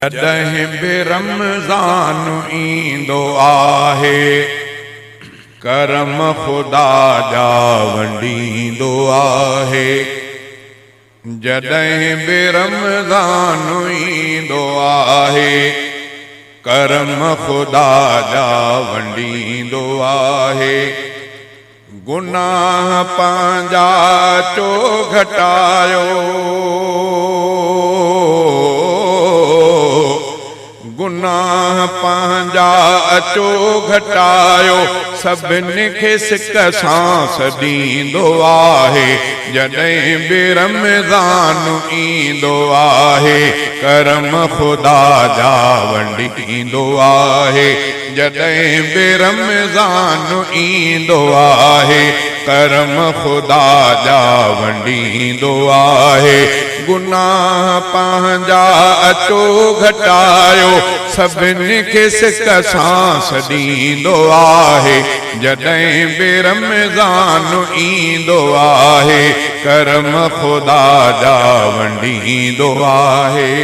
جڏهن به رمضان ايندو آهي، ڪرم خدا جا ونڊيندو آهي. جڏهن به رمضان ايندو آهي، ڪرم خدا جا ونڊيندو آهي. گناهه پنهنجا چو گهٽايو، گناهه پنهنجا اچو گهٽايو، سڀني کي سڪ سان سڏيندو آهي، جڏهن به رمضان ايندو آهي، ڪرم خدا جا ونڊيندو آهي. جڏهن به رمضان ايندو آهي، ڪرم خدا جا ونڊيندو آهي. گناهه پنهنجا اچو گهٽايو، سڀني کي سڪ سان سڏيندو آهي. جڏهن به رمضان ايندو آهي، ڪرم خدا جا ونڊيندو آهي.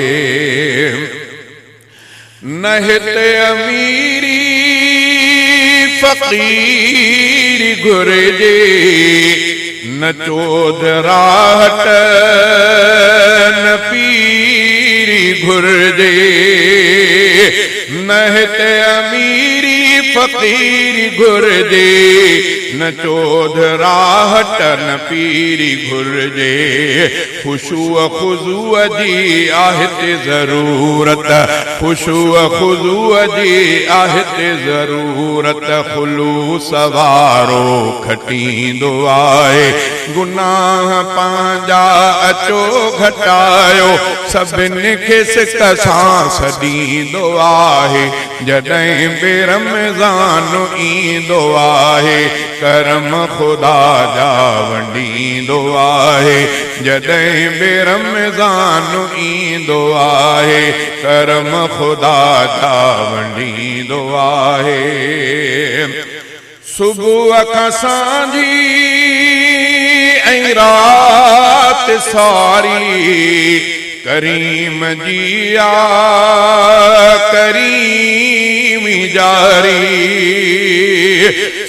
نه هتي اميري فقيري گهرجي، نه چوڌراهٽ نه پيري گهرجي. نه هتي اميري فقيري گهرجي، نه چوڌراهٽ نه پيري گهرجي. خشوع خضوع جي آهي تي ضرورت، خشوع خضوع جي آهي تي ضرورت، خلوص وارو کٽيندو آهي. گناهه پنهنجا اچو گهٽايو، سڀني کي سڪ سان سڏيندو آهي. جڏهن به رمضان ايندو آهي، ڪرم خدا جا ونڊيندو آهي. جڏهن به رمضان ايندو آهي، ڪرم خدا جا ونڊيندو آهي. صبح کان سانجهي ۽ رات ساري، ڪريم جي آ ڪريمي جاري.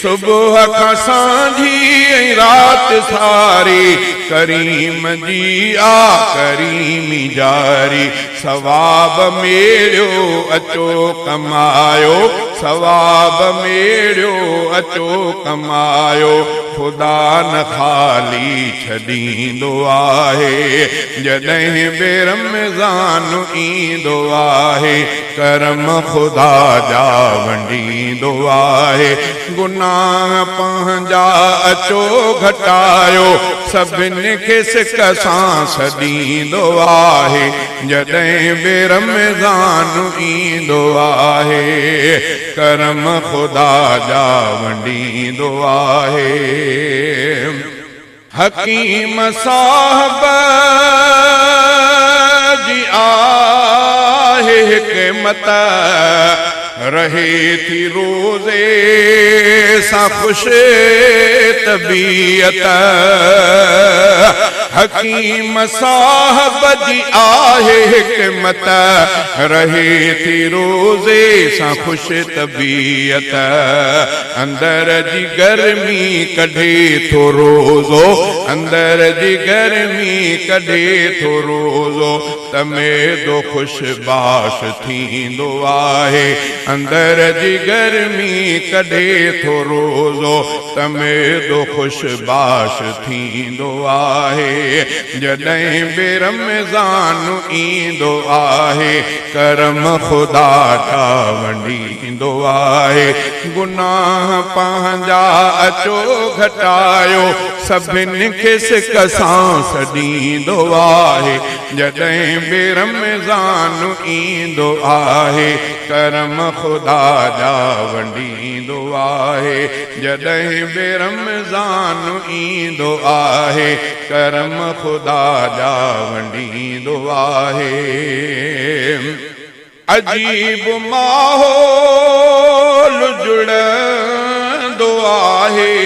صبح کان سانجهي ۽ رات ساري، ڪريم جي آ ڪريمي جاري. ثواب ميڙيو اچو ڪمايو، ثواب ميڙيو اچو ڪمايو، خدا نه خالي ڇڏيندو آهي. جڏهن به رمضان ايندو آهي، ڪرم خدا جا ونڊيندو آهي. گناهه پنهنجا اچو گهٽايو، سڀني کي سڪ سان سڏيندو آهي. جڏهن به رمضان ايندو آهي، ڪرم خدا جا ونڊيندو آهي. حڪيم صاحب جي آهي حڪمت، رهي ٿي روزي سان خوش طبيعت. حڪيم صاحب جي آهي حڪمت، رهي ٿي روزي سان خوش طبيعت. اندر جي گرمي ڪڍي ٿو روزو، اندر جي گرمي ڪڍي ٿو روزو، ته معدو خوش باش ٿيندو آهي. اندر جي گرمي ڪڍي ٿو روزو، ته معدو خوش باش ٿيندو آهي. جڏهن به رمضان ايندو آهي، ڪرم خدا جا ونڊي. ايندو آهي. گناهه پنهنجا اچو گهٽايو، سڀن کي سڪ سان سڏيندو آهي. جڏهن به رمضان ايندو آهي، ڪرم خدا جا ونڊيندو آهي. جڏهن به رمضان ايندو آهي، ڪرم خدا جا ونڊيندو آهي. عجيب ماحول جڙندو آهي،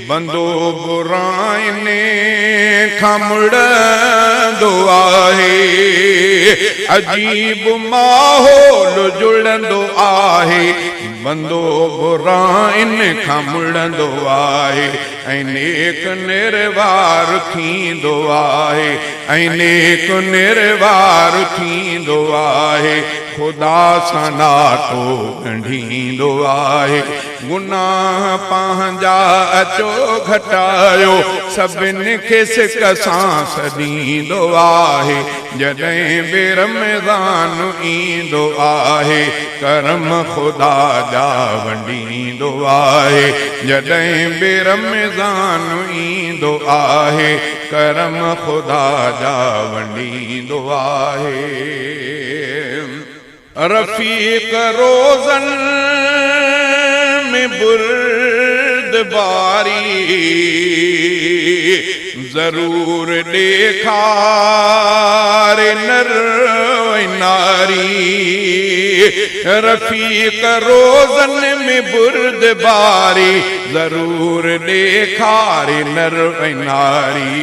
بندو براين کان مڙندو آهي، عجيب ماحول جڙندو آهي. بندو براين کان مڙندو آهي ۽ نيڪ نروار ٿيندو آهي، ۽ نيڪ نروار ٿيندو آهي. خدا سان ناتو ڳنڍيندو آهي. گناهه پنهنجا اچو گهٽايو، سڀني کي سڪ سان سڏيندو آهي. جڏهن به رمضان ايندو آهي، ڪرم خدا جا ونڊيندو آهي. جڏهن به رمضان ايندو آهي، ڪرم خدا جا ونڊيندو آهي. رفيق روزن ۾ بردباري ضرور ڏيکار نر ۽ ناري. رفيق روزن ۾ بردباري ضرور ڏيکار نر ۽ ناري،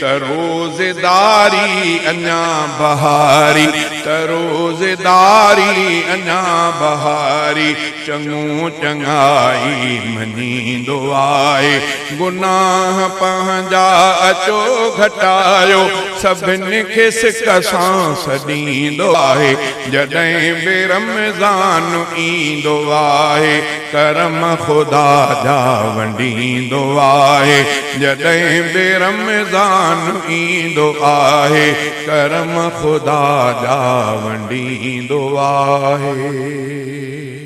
ته روزداري اڃا بهاري، ته روزداري اڃا بهاري. چڱو چڱائي مڃيندو آهي. گناهه پنهنجا اچو گهٽايو، سڀني کي سڪ سان سڏيندو آهي. جڏهن به رمضان ايندو آهي، ڪرم خدا جا ونڊيندو آهي. جڏهن به رمضان ايندو آهي، ڪرم خدا جا ونڊيندو آهي.